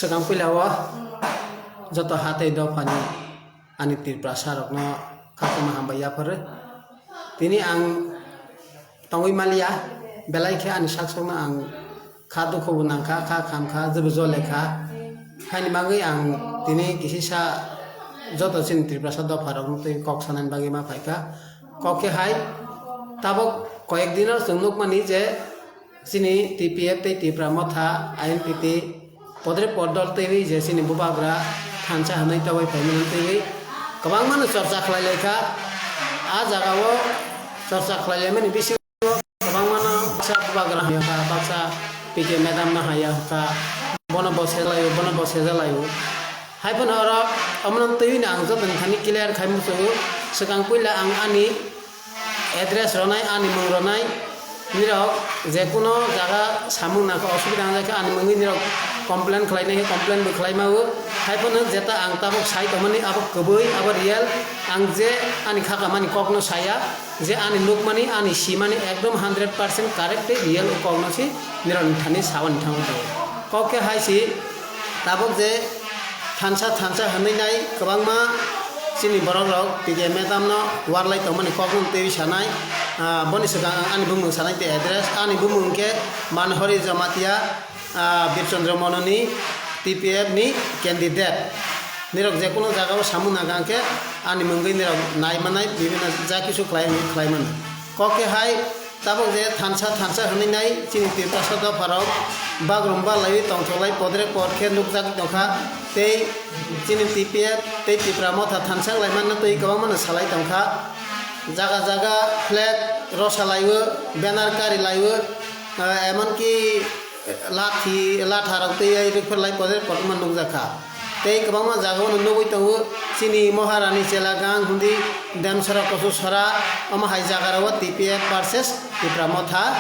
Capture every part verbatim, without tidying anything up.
Swkang puila o joto ha tei dophani ani Tiprasa rokno khakchangma hambai yapharo. Tini ang tongwi maliya, belai khe ani sak sokno ang kha dukhu bo nangkha, kha khamkha, jebo jole kha. Haini bagwi ang tini kisisa joto chini Tiprasa dopha rokno twi kok sanani bagwi ma phaikha. Kok khe hai, tabuk koyek dino chwng nukmani je chini T P F tei Tipra Motha, I N P T, podre podol twiwi je chini bubagra thansa hwnwi tobwi phaimani twiwi kwbangmano chorcha khlai laikha. A jagao chorcha khlai laimani bisingo kwbangmano baksa bubagra hamya kha, baksa P K madam no hamya kha, bono bo sejalaio, bono bo sejalaio. Hai phano oro omono twiwi no ang jotoni thani clear khai muchungo. Swkang puila ang ani address rwnai, ani mung rwnai, nirok je kuno jaga samung nangkha, osubida wngjak khe ani mungwi nirok complain khlainai khe complain bo khlai mao. Hai phano jeta ang tabuk sai tongmani abo kwbwi, abo real. Ang je ani khakamani kokno saya, je ani nukmani, ani simani ekdom hundred percent correct tei real o kokno se nirokni thani sawani thango tongo. Kok khe hai se tabuk je thansa thansa hwnwi nai kwbangma chini borok rok P K madam no warlai tongmani kokno twiwi sanai. Ah, boni swkang ang ani bumung sanai tei address, ani bumung khe Manhori Jamatia, ah, Birchandra Mononi, T P F ni candidate. Nirok je kuno jaga o samung nangkha khe ani mungwi nirok nai manai, bibinno ja kisu khlai, khlai mano. Kok khe hai tabuk je thansa thansa hwnwi nai chini Tiprasa dopha rok bagrum balaiwi tongthoklai podre pod khe nukjagwi tongkha tei chini T P F tei Tipra Motha thansa wnglaimano twi kwbangmano salai tongkha. Jaga jaga flag rosa laiwi, banner kari laiwi, ah, emonki lathi latha rok twi rwphar lai podre pod wngmano nukjakha. Tei kwbangma jagao no nugwi tongo, chini Maharani chela gang hundi Demsora Kosu Sora, omo hai jaga rogo T P F versus Tipra Motha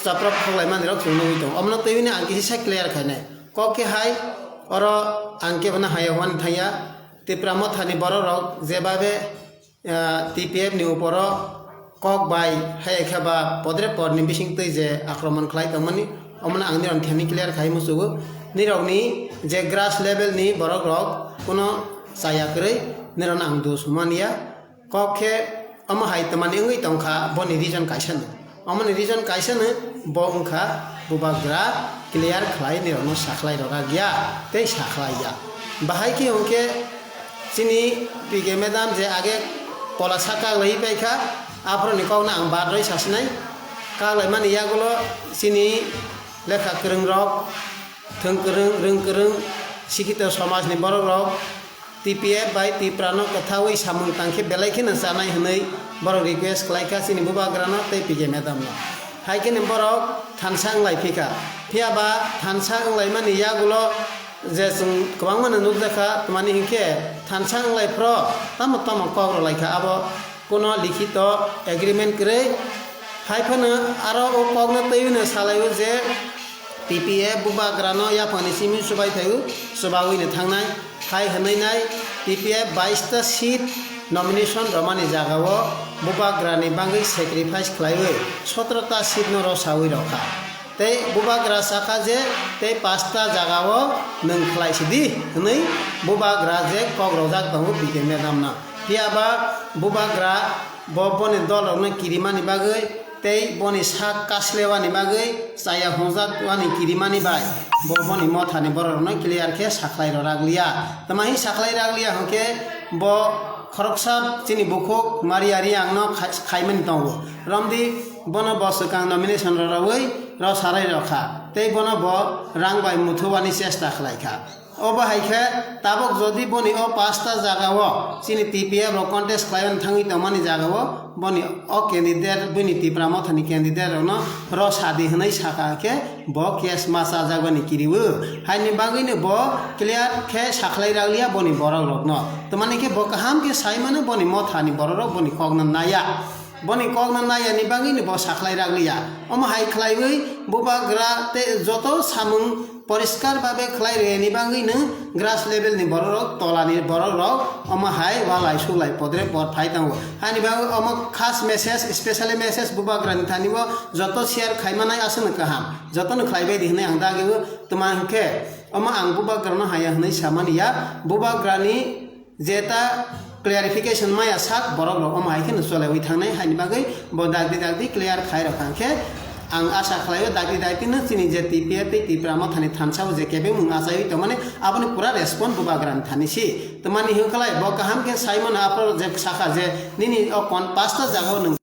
choprok khoklaimani rok chwng nugwi tongo. Omono twiwi no ang kisa clear khainai. Kok khe hai oro ang kebo no haya hwnwi thangya. Tipra Motha ni borok rok jebabe, ah, T P F ni uporo kok bai hai khe ba podre pod ni bising twi je akromon khlai tongmani, omono ang nirok thani clear khai muchungo. Nirokni je grass level ni borok rok kuno chaya kwrwi nirokno ang dos humaniya. Kok khe omo hai twmani wngwi tongkha, boni reason kaisa no. Omoni reason kaisa no, bo wngkha bubagra clear khlai nirokno sakhlai rwragya tei sakhlaiya. Bahai khe hwnkhe chini P K madam je age pola sa kaglaiwi paikha, aphoroni kokno ang bad rwi sasinai. Kaglaimani yagulo chini lekha kwrwngrok, thwng kwrwng, rwng kwrwng, sikhito somajni borokrok, T P F bai Tiprano kwthaui samung tangkhe belai kheno chanai hwnwi borok request khlaikha chini bubagrano tei P K madamno. Hai kheno borok thansa wnglai phikha. Phiyaba thansa wnglaimani yagulo je chwng kwbangmano nukjakha, twmani hinkhe thansa wnglaiphrw tamo tamo kok rwlaikha, abo kuno likhito agreement kwrwi. Hai phano aro o kokno twiwino salaio je T P F bubagrano yaphangni simi chubai phaio, chubawino thangnai. Hai hwnwi nai T P F bais ta seat nomination romani jagao bubagrani bagwi sacrifice khlaiwi sotro ta seat no rwsawi rwkha. Tei bubagra sakha je tei pasta jagao nwng khlai sidi hwnwi bubagra je kok rojak tongo P K madamno. Phiyaba bubagra bo boni dolrokno kirimani bagwi tei boni sak kaslewani bagwi chaya hwnjakwani kirimani bai bo boni mothani bororokno clear khe sakhlai rwraglia. Twmani sakhlai rwglia hwnkhe bo khoroksa chini bukhuk Maria Riangno khai-, khaimani tongo. Romdi bono bo swkang nomination rwrwi rw sarai rwkha tei bono bo rang bai muthubani chesta khlaikha. Obo hai khe tabuk jodi boni o pasta jagao chini T P F rok contest khlaiwi thangwi tongmani jagao boni o candidate, bini Tipra Mothani candidate rokno rw sadi hwnwi sakha khe bo case ma chajakbani kiriwo. Haini bagwino bo clear khe sakhlai rwglia boni borok rokno. Twmani khe bo kaham khe sai mano boni mothani borok rok boni kokno naya. Boni kokno nayani bagwino bo sakhlai rwglia. Omo hai khlaiwi bubagra tei joto samung poriskar babe khlai rwni bagwino grass level ni borok rok, tolani borok rok omo hai walai sulai podre pod phai tongo. Haini bagwi omo khas message, specially message bubagrani thani bo joto share khai manai aswkno kaham. Jotono khlai bai di hwnwi ang dagio. Twma hwnkhe Omo ang bubagrano haya hwnwi samani ya, bubagrani jeta clarification maya sak borok rok omo hai kheno cholaui thangnai, haini bagwi bo dakti dakti clear khai rok kha. Hwnkhe ang asa khlaio dakti dakti no chini je T P F tei Tipra Mothani thansa o je kebengmung achaiwi tongmani aboni pura respond bubagrani thani si. Tamani hwnkhlai bo kaham khe saimano aphuru je sakha je nini o kon pasta jaga o nwng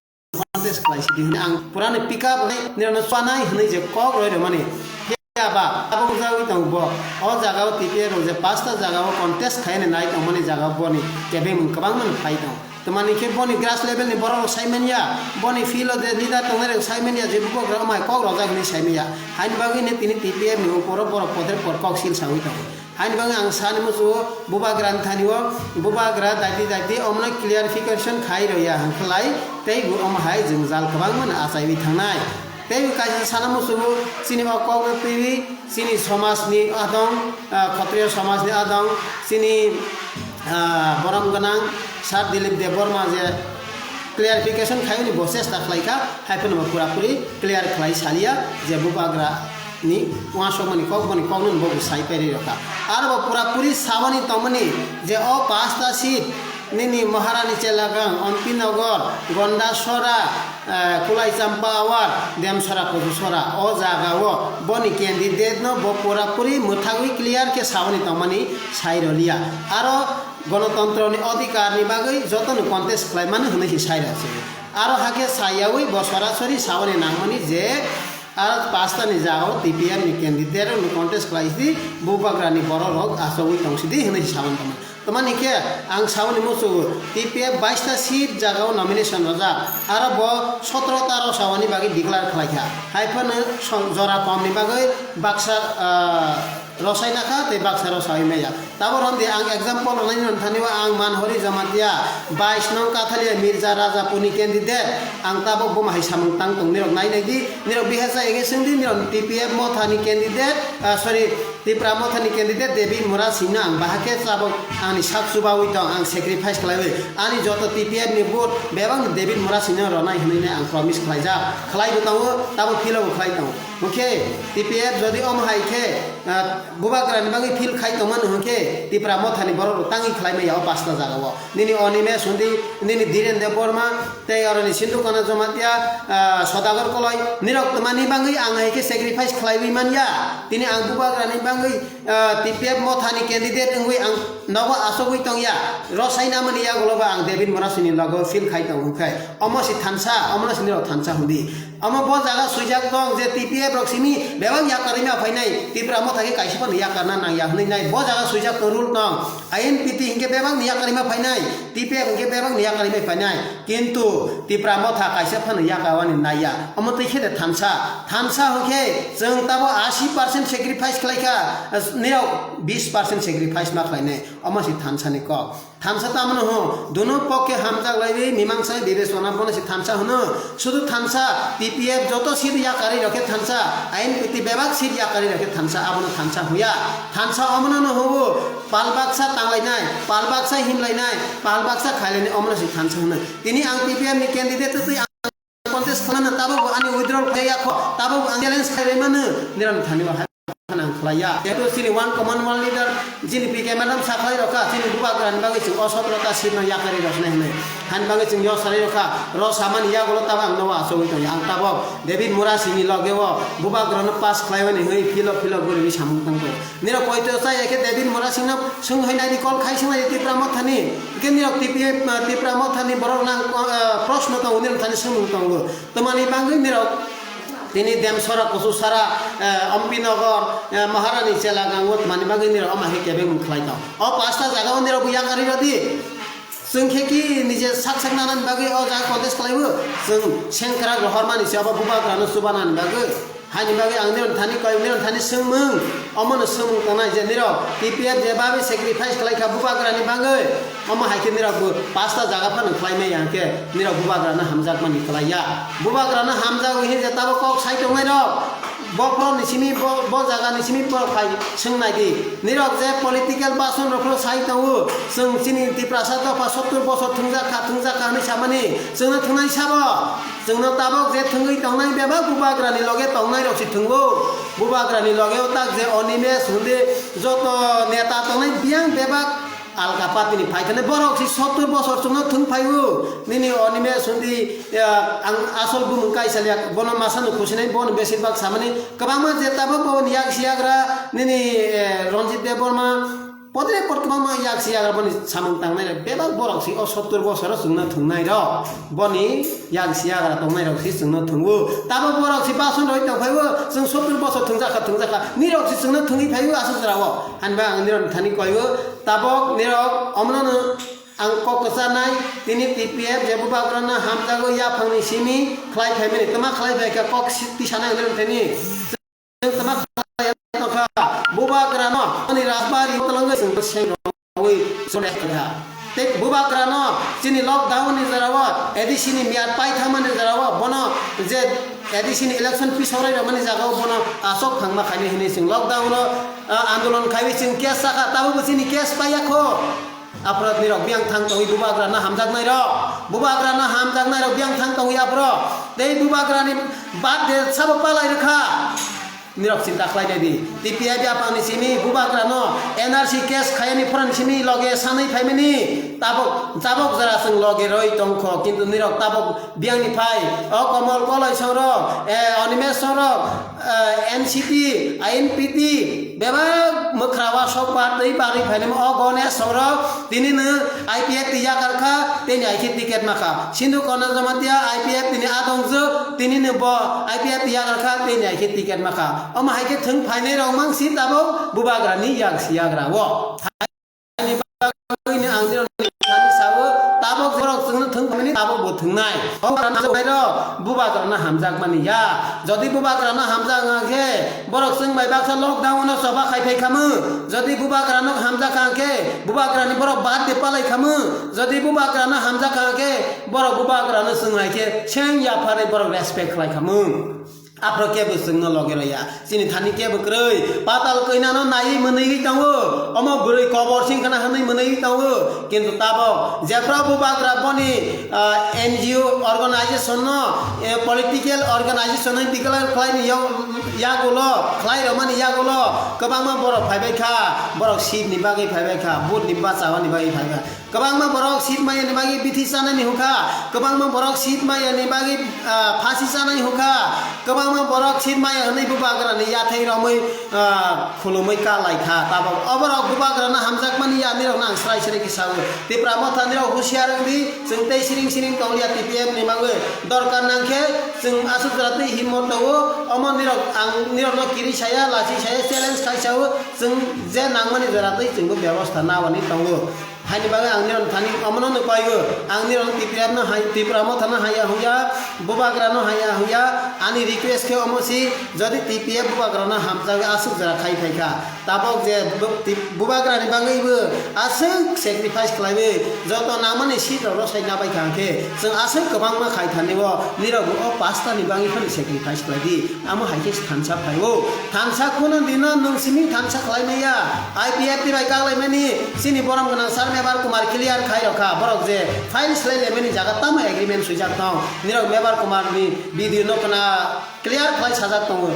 contest khlai sidi hwnwi ang purani pick up nai nirano chwanai hwnwi je kok roi rwmani. Phiya ba abo wngjawi tongo bo. O jaga o T P F rok je pasta jaga o contest khaina nai tongmani jaga o boni kebengmung kwbangma no phai tongo. Tamani khe boni grass level ni borok rok sai manya, boni field o je leader tongnai rok sai manya je bubagra omai kok rojak hwnwi sai manya. Haini bagwi no tini T P F ni upor o borok poder por kok sil saui tongo. Haini bagwi ang sani muchungo bubagrani thani o bubagra daiti daiti omono clarification khai rwya hwnkhlai tei bo omo hai jwngjal kwbangma no achaiwi thangnai. Tei bo kaisa sana muchungo chini o kokno twiwi chini somajni adong, ah, Khatriya somajni adong chini, ah, borom gwnang Sir Dilip Debbarma je clarification khaiyoni bo chesta khlaikha, hai phano bo purapuri clear khlai saliya je bubagra ni uansukmani kok boni kokno bo bo sai pairi rokha. Aro bo purapuri sabani tongmani je o pasta seat nini Maharani Chelagang, Ompi Nogor, Gondasora, eh, Kulai Champa Awar, Demsora Kuchusora o jaga o boni candidate no bo purapuri mwthagwi clear khe sabani tongmani sai roliya. Aro Gonotontro ni odhikar ni bagwi joto no contest khlai mano hwnwi se sai rw se. Aro hakhe sayawi bo sorasori sawi ni nangmani je aro pasta ni jagao T P F ni candidate rok no contest khlai si bubagra ni borok rok achogwi tong sidi hwnwi se sawi tongmani. Tamani khe ang sawi ni muchungo T P F bais ta seat jagao nomination rwjak aro bo sotro ta rw sawani bagwi declare khlai kha. Hai phano song-, jora kom ni bagwi baksa, ah, rosai nakha tei baksa rosai maya. Tabok romdi ang example rwnai nini thani o ang Manhori Jamatia bais nong Kathalia Mirza Rajapurni candidate ang tabok buma hai samung tang tong nirok nai nai di nirok bihasa ege sing di nirok T P F Mothani candidate, ah, sorry, Tipra Mothani candidate David Murasingno ang bahake tabok ani sak chubawi tong ang sacrifice khlaiwi ani joto T P F ni vote bebak David Murasingno ronai hwnwi ang promise khlaijak khlaibo tongo tabok philo bo khlai tongo. Hwnkhe T P F jodi omo hai khe, ah, bubagrani bagwi feel khai tongmani hwnkhe Tipra Mothani borok rok tangwi khlai maya o pasta jaga o. Nini Animesh Hundi, nini Dhiren Debbarma, tei oroni Sindhu Kana Jamatia, ah, Sodagar Koloi, nirok tmani bagwi ang hai khe sacrifice khlaiwi manya. Tini ang bubagrani bagwi, ah, T P F Mothani candidate wngwi ang nogo achugwi tongya. Rosai namani yagulo ba ang David Murasingni logo feel khai tongo hwnkhe. Omo si thansa, omono si nirok thansa hundi. Omo bo jaga swijak tong je T P F rok simi bebak yakarwi ma phainai, Tipra Motha khe kaisa phano yakarna nangya hwnwi nai. Bo jaga swijak tong, rule tong. I N P T hinkhe bebak ni yakarwi ma phainai, T P F hinkhe bebak ni yakarwi ma phainai. Kintu Tipra Motha kaisa phano yakarwani naiya. Omo twi khe de thansa. Thansa hwnkhe chwng tabo ashi percent sacrifice khlai kha, nirok bis percent sacrifice ma khlainai. Omo si thansa ni kok. Thansa tamo no hwn, duno pok khe hamjak laiwi mimangsa bibechona bono se thansa hwno. Sudu thansa, T P F joto seat yakarwi rokhe thansa, I N P T bebak seat yakarwi rokhe thansa, abono thansa hwya. Thansa omono no hwnwo, pal baksa tanglainai, pal baksa himlainai, pal baksa khailainai, omono se thansa hwno. Tini ang T P F ni candidate twi ang contest khlaimano tabuk bo ani withdrawal khlaiya kho, tabuk bo ang challenge khlaiwi mano, nirok thani bo hai phano ang khlaiya. Jehetu chini one common one leader, chini P K madam sa khlai rokha, chini bubagrani bagwi chwng o sotro ta seat no yakarwi rokhnai hwnwi. Hani bagwi chwng yo sarai rokha, ro samani yagulo tabuk ang nogo achugwi tongya. Ang tabuk David Murasingni loge o bubagrano pass khlaiwani hwnwi philo philo guriwi samung tangkho. Nirok poito chaya khe David Murasingno swng hai nai di, call khai swng nai di Tipra Mothani. Hwnkhe nirok T P F, Tipra Mothani borok nang, ah, proshno tongo, nirok thani swngmung tongo. Tamani bagwi nirok tini Demsora, Kuchusara, eh, Ompi Nogor, eh, Maharani Chelagang o tamani bagwi nirok omo hai kebengmung khlai tong. O pasta jaga o nirok bo yakarwi rw di. Chwng khe ki nije sak sak nanani bagwi o jaga contest khlaibo, chwng sengkrak rohormani se obo bubagrano chubanani bagwi. Haini bagwi ang nirok thani koi, nirok thani swngmung, omono swngmung tongnai je nirok T P F je bagwi sacrifice khlai kha bubagrani bagwi, omo hai khe nirok bo pasta jaga phano khlai maya hwnkhe nirok bubagrano hamjakmani khlai ya. Bubagrano hamjagwi hwnwi je tabuk kok sai tongnai rok. Bokhorok ni simi bo, bo jaga ni simi borok phai swng nai di. Nirok je political bason rok phano sai tongo. Chwng chini Tiprasa dopha sottur bosor thwngjak kha, thwngjak kha hwnwi samani. Chwngno thwngnai sabo. Chwngno tabok je thwngwi tongnai bebak bubagra ni loge tongnai rok si thwngo. Bubagra ni loge o tak je Animesh hwnwi joto neta tongnai biyang bebak Alka party ni phaikhe borok si sottur bosor chwngno thwng phaio. Nini Animesh hwnwi, eh, ang asol bumung kaisa liya, bono masano khusinai, bono besir bak samani kwbangma je tabok bo ni yak si yagra nini, eh, Ranjit Debbarma, podre pod kwbangma yak si yagra boni samung tangnai rok. Bebak borok si o sottur bosoro chwngno thwngnai rok. Boni yak si yagra tongnai rok si chwngno thwngo. Tabok borok si bason roi tong phaio, chwng sottur bosor thwngjak kha, thwngjak kha. Nirok si chwngno thwngwi phaio aswk jora o. Hanba ang nirok thani koigo, tabok nirok omono ang kok kwcharnai, tini T P F je bubagrano hamjago yaphangni simi khlai phaimani, twma khlai phaikha kok si-, tisanai ang nirok thani. Chwng twma khlai tongkha, bubagrano ani rajbari twlangwi chwng seng rogwi chole kha. Tei bubagrano chini lockdown ni jorao A D C ni miyat paithangmani jorao bono je A D C ni election pisaurai rwmani jagao bono asok thangma khainai hinwi chwng lockdown o, ah, andolon khaiwi chwng case sakha, tabukbo chini case paiya kho. Aphoro nirok biyang thang tongwi bubagrano hamjaknairok, bubagrano hamjaknairok biyang thang tongwi aphoro tei bubagrani birthday sabo palai rwkha. Nirok chinta khlainai di, T P F yaphangni simi bubagrano N R C case khayani phorani simi loge sanwi phaimani. Tabok, tabok jora chwng loge roi tongkho, kintu nirok tabok biyangni phai, o Komol Koloi songrok, eh, Animesh songrok, eh, N C T, I N P T, bebak mwkhra o sok ba twi bagwi phainai o Ganesh songrok, tini no I P F T yakar kha, tini hai khe ticket ma kha. Sindhu Kanuja Jamatia I P F T ni adongjwk, tini no bo I P F T yakar kha, tini hai khe ticket ma kha. Omo hai khe thwng phainai rok mang si tabok bubagra ni yak si yagra o. Ani bagwi no ang nirok ni thani sao, tabok borok chwngno thwng phaimani, tabok bo thwngnai. O borok no hamjakmani ya. Jodi bubagrano hamjak wngkha khe, borok chwng bai baksa lockdown no choba khai phai khamu. Jodi bubagrano hamjak kha khe, bubagrani borok birthday palai khamu. Jodi bubagrano hamjak kha khe, borok bubagrano chwng hai khe seng yapharwi borok respect khlai khamu. Aphro kebo chwngno loge rwya. Chini thani kebo kwrwi. Patal koinano naiwi mwnwi tongo. Omo bwrwi kobor sing khna hwnwi mwnwi tongo. Kintu tabok jephra bubagra boni, ah, N G O organization no, eh, political organization no declare khlaini yo-, yagulo, khlai rwmani yagulo kwbangma borok phaibai kha. Borok seat ni bagwi phaibai kha, vote ni bachawani bagwi phaibai kha. Kwbangma borok seat maya ni bagwi bithi chanani hukha, kwbangma borok seat maya ni bagwi, ah, phasi chanai hukha, kwbangma borok seat maya hwnwi bubagrani yathai romwi, ah, khulumwi kalai kha. Tabok oborok bubagrano hamjakmani ya, nirokno ang srai srai khe sao. Tipra Motha nirok husiar wng di, chwng tei siring siring tong liya T P F ni bagwi. Dorkar nang khe chwng aswk jora twi himmo tongo, omo nirok ang nirokno kiri saya, lachi saya, challenge khai sao, chwng je nangmani jora twi chwngbo bebostha nawani tongo. Haini bagwi ang nirok thani omono nukpaigo. Ang nirok T P F no hai, Tipra Motha no haya huya, bubagra no haya huya. Ani request khe omo si, jodi T P F bubagra no hamjagwi aswk jora khai phaikha, tabok je bu-, ti-, bubagra ni bagwi bo aswk sacrifice khlaiwi joto namani seat rok rosai nabai kha hwnkhe, chwng aswk kwbangma khai thani o, nirok bo o pasta ni bagwi phano sacrifice khlai di. Amo hai khe thansa phai o. Thansa kheno dino nwng simi thansa khlai maya. I P F T bai kaklai mani chini borom gwnang sir Mebar Kumar clear khai rokha. Borok je file slai lai mani jaga tamo agreement swijak tong. Nirok Mebar Kumar ni video no khna clear khlai sajak tongo.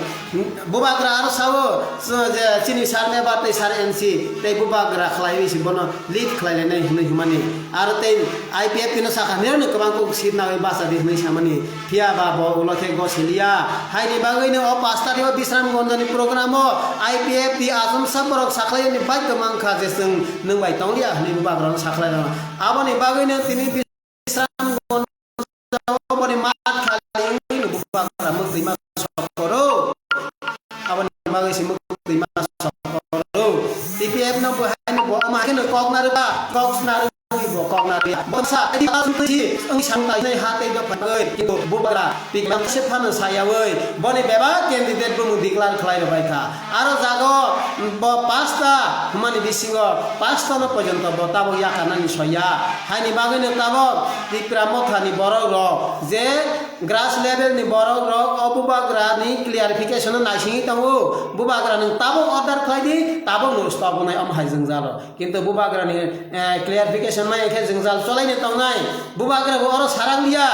Bubagra aro sao, je chini sir Mebar tei sir N C tei bubagra khlaiwi si bono lead khlai lainai hwnwi hwnmani. Aro tei I P F T no sakha, nirokni kwbang kok seat nangwi bacha di hwnwi samani. Phiya ba bo ulo khe gosiliya. Haini bagwino o pash tarikh o Bishramganj ni program o I P F T achomsa borok sakhlaiyani baidhyo mankha je chwng nwng bai tongliya hwnwi bubagrano sakhlairano. Aboni bagwino tini Bishramganj o boni mat khali wngwi bubagra mwktwi ma sokoro. Aboni bagwi se mwktwi ma sokoro. T P F no bo hai no bo ma khe no kok narwkha, kok narwk. Bo kok narwkya. Bo sa adi ba twi ang sang tai nai ha tei dopha oi. Kintu bubagra tik bang se phano sayawi. Boni bebak candidate bo mu declare khlai rwbai kha. Aro jago bo pasta hwnmani bisingo pasta no porjonto bo tabok yakarnani soya. Haini bagwi no tabok Tipra Motha ni borok rok je Grass level ni borok rok o bubagra ni clarification no naisingwi tongo. Bubagra nwng tabuk order khlai di, tabuk no stop wngnai omo hai jwngjal rok. Kintu bubagra ni, eh, clarification mai khe jwngjal cholaini tongnai. Bubagra bo oro sarak liya.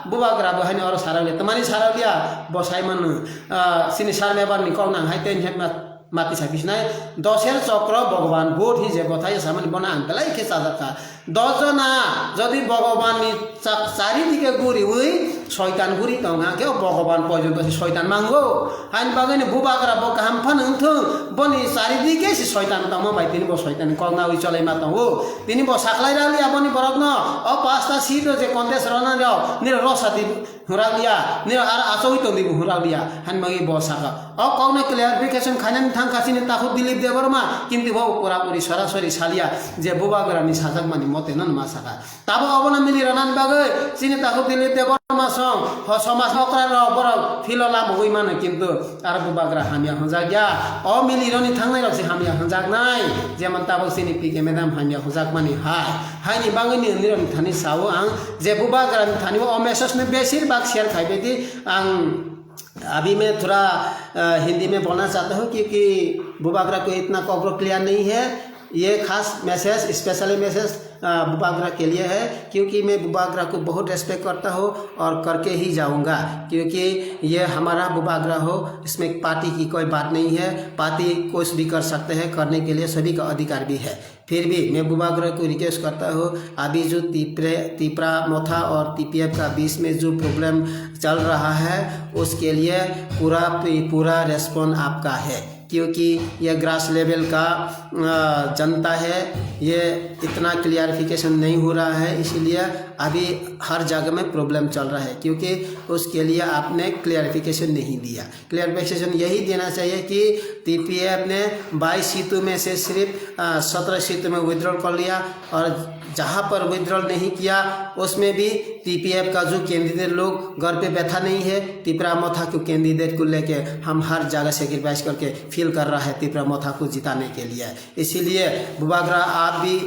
Bubagra bo haino oro sarak liya. Tamani sarak liya? Bo sai mano, ah, chini sir member ni kok nang hai ten hepna mati sapi sinai. Doser chokro Bhogoban Buddha hi je bothai samani bono ang belai khe chajak kha. Dos jona jodi Bhogoban ni chak-, chari dike guriwi soitan guri tong hang khe o Bhogoban porjonto se soitan mango. Haini bagwi ni bubagra bo kaham phano wngthung, boni chari dike se soitan tongma bai tini bo soitan ni kok nawi cholai ma tongo. Tini bo saklai raliya boni borokno o pasta seat o je contest rwnani rok niro rosa di. Hwnrak liya, nirok aro achogwi tongdi bo hwnrak liya, hani bagwi bo saka. O kokno clarification khainani thangkha chini takhuk Dilip Debbarma, kintu bo pura puri sorasori saliya je bubagrani sajakmani mote no ma saka. Tabo obono mili rwnani bagwi chini takhuk Dilip Debbarma song ho somaj okra rok borok philo lamogwi mano, kintu aro bubagra hamya hwnjak ya. O mili roni thangnai rok se hamya hwnjaknai, jemon tabuk chini P K madam hamya hwnjakmani hai. Haini bagwi ni nirok ni thani sao ang je bubagra ni thani o message no besir bak share khai bai di. Ang abhi mein thoda, ah, Hindi mein bolna chahta hu, kyunki bubagra ko itna kokro clear nahi hai. Ye khas message, specially message, ah, bubagra ke liye hai, kyunki main bubagra ko bahut respect karta hu aur karke hi jaunga, kyunki ye hamara bubagra ho, isme party ki koi baat nahi hai, party kuch bhi kar sakte hai, karne ke liye sabhi ka adhikar bhi hai. फिर भी मैं बुबागरा को रिक्वेस्ट करता हूँ, अभी जो तिपरे तिपरा मोथा और टीपीएफ का बीच में जो प्रॉब्लम चल रहा है, उसके लिए पूरा पूरा रिस्पॉन्स आपका है, क्योंकि ये ग्रास लेवल का जनता है। ये इतना क्लियरिफिकेशन नहीं हो रहा है, इसीलिए अभी हर जगह में प्रॉब्लम चल रहा है, क्योंकि उसके लिए आपने क्लियरिफिकेशन नहीं दिया। क्लियरिफिकेशन यही देना चाहिए कि टीपीएफ ने बाईस सीटों में से सिर्फ सत्रह सीटों में विड्रॉल कर लिया और जहाँ पर विड्रॉल नहीं किया, उसमें भी टीपीएफ का जो कैंडिडेट लोग घर पे बैठा नहीं है, तिपरा मोथा को कैंडिडेट को लेके हम हर जगह सेक्रीफाइस करके फील कर रहा है तिपरा मोथा को जिताने के लिए। इसीलिए बुबागरा आप भी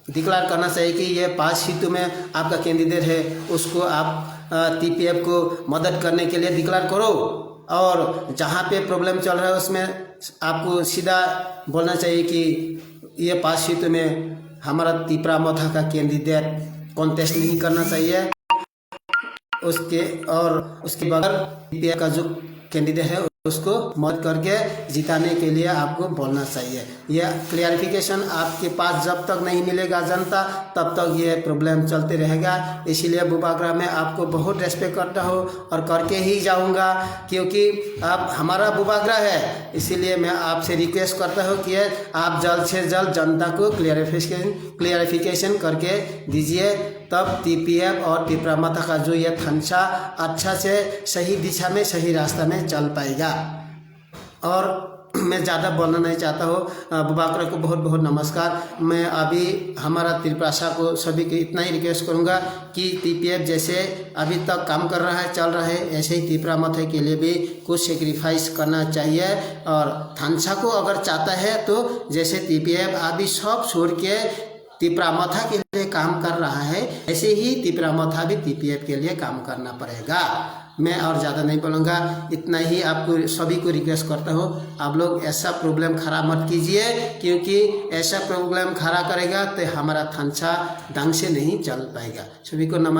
डिक्लेयर करना चाहिए कि ये पाँच सीटों में आपका कैंडिडेट है, उसको आप टीपीएफ को मदद करने के लिए डिक्लेयर करो। और जहाँ पे प्रॉब्लम चल रहा है उसमें आपको सीधा बोलना चाहिए कि ये पाँच सीटों में हमारा तिपरा मोथा का कैंडिडेट कॉन्टेस्ट नहीं करना चाहिए। उसके और उसके बगैर टीपीएफ का जो कैंडिडेट है उसको मदद करके जिताने के लिए आपको बोलना चाहिए। यह क्लियरिफिकेशन आपके पास जब तक नहीं मिलेगा जनता, तब तक ये प्रॉब्लम चलते रहेगा। इसीलिए बुबागरा में आपको बहुत रेस्पेक्ट करता हूँ और करके ही जाऊँगा, क्योंकि आप हमारा बुबागरा है। इसीलिए मैं आपसे रिक्वेस्ट करता हूँ कि आप जल्द से जल्द जनता को क्लियरिफिकेशन क्लियरिफिकेशन करके दीजिए, तब टीपीएफ और तिपरा मोथा का जो ये थानसा अच्छा से सही दिशा में, सही रास्ता में चल पाएगा। और मैं ज़्यादा बोलना नहीं चाहता हूँ। अ, बुबागरा को बहुत बहुत नमस्कार। मैं अभी हमारा तिपरासा को सभी को इतना ही रिक्वेस्ट करूँगा कि टीपीएफ जैसे अभी तक काम कर रहा है, चल रहा है, ऐसे ही तिपरा मोथा के लिए भी कुछ सेक्रीफाइस करना चाहिए। और थानसा को अगर चाहता है तो जैसे टीपीएफ अभी सब छोड़ के तिपरा मोथा के लिए काम कर रहा है, ऐसे ही तिपरा मोथा भी टीपीएफ के लिए काम करना पड़ेगा। मैं और ज़्यादा नहीं बोलूँगा, इतना ही आपको सभी को रिक्वेस्ट करता हूँ, आप लोग ऐसा प्रॉब्लम खड़ा मत कीजिए, क्योंकि ऐसा प्रॉब्लम खड़ा करेगा तो हमारा थानसा ढंग से नहीं चल पाएगा। सभी को नमस्कार।